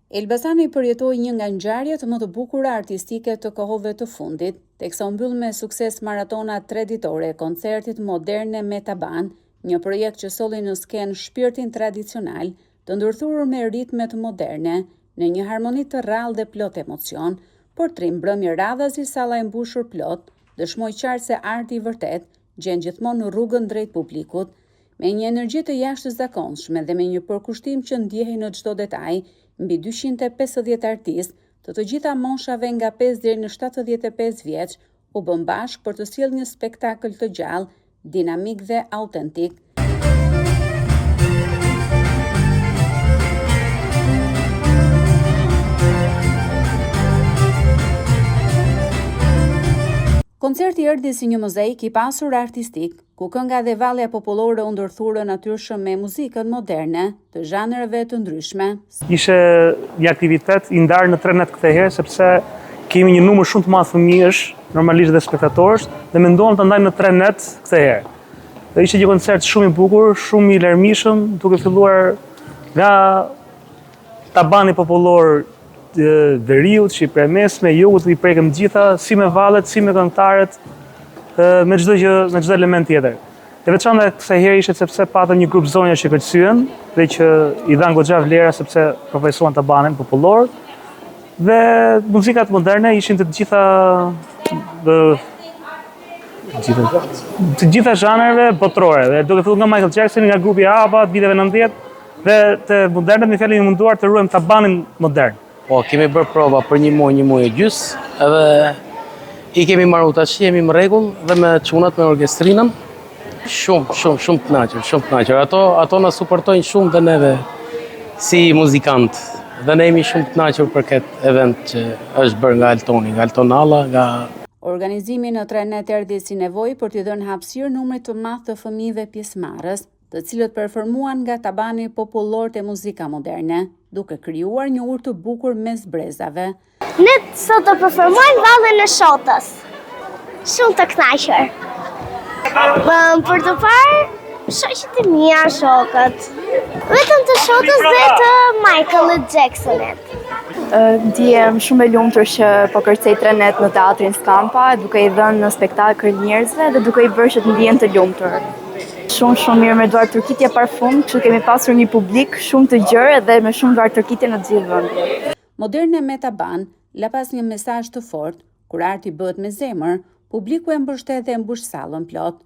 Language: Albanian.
Elbasani përjetoi një nga ngjarjet më të bukura artistike të kohëve të fundit, teksa u mbyll me sukses maratona treditore e koncertit Moderne me Taban, një projekt që solli në skenë shpirtin tradicional, të ndërthurur me ritmet moderne, në një harmoni të rrallë dhe plot emocion. Për tri mbrëmje radhazi salla e mbushur plot, dëshmoi qartë se arti i vërtetë gjen gjithmonë rrugën drejt publikut. Me një energji të jashtëzakonshme dhe me një përkushtim që ndjehej në çdo detaj, mbi 250 artistë, të të gjitha moshave nga 5 deri në 75 vjeç, u bënë bashkë për të sjellë një spektakël të gjallë, dinamik dhe autentik. Koncerti erdhi si një mozaik i pasur artistik, ku kënga dhe vallja popullore u ndërthurën natyrshëm me muzikën moderne të zhanreve të ndryshme. Ishte një aktivitet i ndarë në tre net këtë herë sepse kemi një numër shumë të madh fëmijësh, normalisht dhe spektatorësh, dhe menduam ta ndajmë në tre net këtë herë. Dhe ishte një koncert shumë i bukur, shumë i larmishëm, duke filluar nga tabani popullor veriut, Shqipëria e Mesme, jugut, i prekëm të gjitha, si me vallet, si me këngëtarët, me çdo gjë, me çdo element tjetër. E veçanta e kësaj here ishte sepse patëm një grup zonjash që kërcyen dhe që i dhanë goxha vlera sepse përfaqësuan tabanin popullor. Dhe muzikat moderne ishin të gjitha të gjitha të gjitha zhanreve botërore, dhe duke filluar nga Michael Jackson, nga grupi ABBA të viteve 90 dhe të modernet me fjalë jemi munduar të ruajmë tabanin modern. Po, kemi bërë prova për një muaj, një muaj e gjys, edhe i kemi maru tash, jemi në rregull dhe me çunat me orkestrinën. Shumë, shumë, shumë të kënaqur, shumë të kënaqur. Ato ato na suportojnë shumë dhe neve si muzikant. Dhe ne jemi shumë të kënaqur për këtë event që është bërë nga Altoni, nga Alton Alla, nga Organizimi në tre net erdhi si nevojë për t'i dhënë hapësirë numrit të madh të fëmijëve pjesëmarrës, të cilët performuan nga tabani popullor te muzika moderne, duke krijuar një urë të bukur mes brezave. Ne sot do performojmë vallen e Shotës. Shumë të kënaqur. Për të parë shoqet e mia, shokët. Vetëm të Shotës dhe të Michael Jacksonit. Ndihem shumë e lumtur që po kërcej tre net në teatrin Skampa, duke i dhënë një spektakël njerëzve dhe duke i bërë që të ndihen të lumtur. Shumë shumë mirë me duartrokitje pafund, kështu kemi pasur një publik shumë të gjerë dhe me shumë duartrokitje në të gjithë vendin. Moderne me Taban la pas një mesazh të fortë, kur arti bëhet me zemër, publiku e mbështet dhe e mbush sallën plot.